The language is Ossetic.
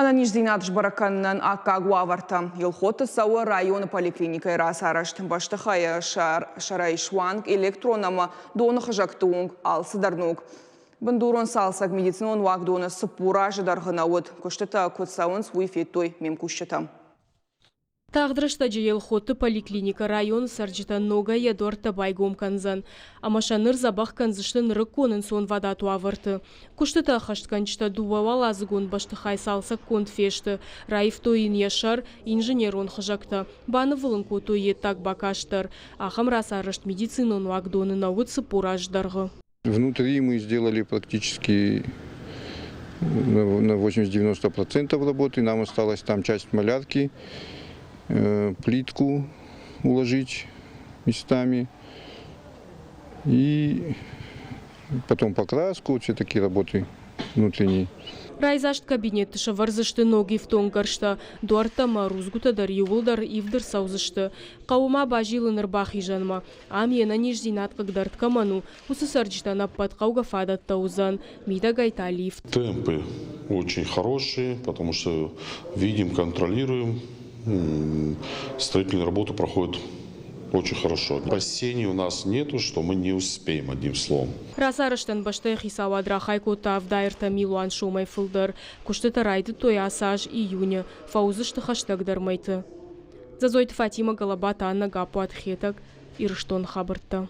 Ӕнӕниздзинад сбӕрӕг кӕнынӕн аккаг уавӕртӕ. Елхоты цӕуы районы поликлиникӕйы рацарӕзт. Бӕстыхайы сӕрӕй суанг электрон ӕмӕ доны хызӕгты онг алцыдӕр ног. Бындурон цалцӕг медицинон уагдоны 40 азы дӕргъы нӕ уыд. Куыстытӕ куыд цӕуынц, уый федтой ме мкусджытӕ. Тагъд рӕстӕджы Елхотты поликлиникӕ районы цӕрджытӕн ногӕй йӕ дуӕрттӕ байгом кӕндзӕн ӕмӕ сӕ ныр дзӕбӕх кӕндзысты нырыккон ӕнцонвадат уавӕрты. Куыстытӕ ӕххӕстгӕнджытӕ дыууӕуӕладзыгон бӕстыхай цалцӕггонд фесты, раивтой йын йӕ сӕр, инженерон хызӕгтӕ, банывыл ын кодтой йе ддаг бакаст дӕр. Ахӕм рацарӕзт медицинон уагдоны нӕ уыд 40 азы дӕргъы. Внутри мы сделали практически на 80-90% работы. Нам осталось там часть малярки, плитку уложить местами и потом покраску, все такие работы внутренние. Райдзаст кабинетты сӕвӕрдзысты ног ифтонггӕрзтӕ, дуӕрттӕ ӕмӕ рудзгуытӕ дӕр иууылдӕр ивд ӕрцӕудзысты. Хъӕуы ма базилын ӕрбахизӕнмӕ. Ам йе нӕниздзинад хъыгдард кӕмӕн у, уыцы цӕрджытӕн ӕппӕт хъӕугӕ фадӕттӕ уыдзӕн, мидӕгӕй та лифт. Темпы очень хорошие, потому что видим, контролируем. Строительные работы проходят очень хорошо. Опасений у нас нету, что мы не успеем, одним словом. Рацарӕзтӕн бӕстӕйы хицауад рахай кодта 73 милуан сомӕй фылдӕр. Куыстытӕ райдыдтой ацы аз июны, фӕуыдзысты хӕстӕгдӕр мӕйты. Дзӕдзойты Фатимӕ, Галабаты Анна, Гаппуаты Хетӕг, Ирыстоны хабӕрттӕ.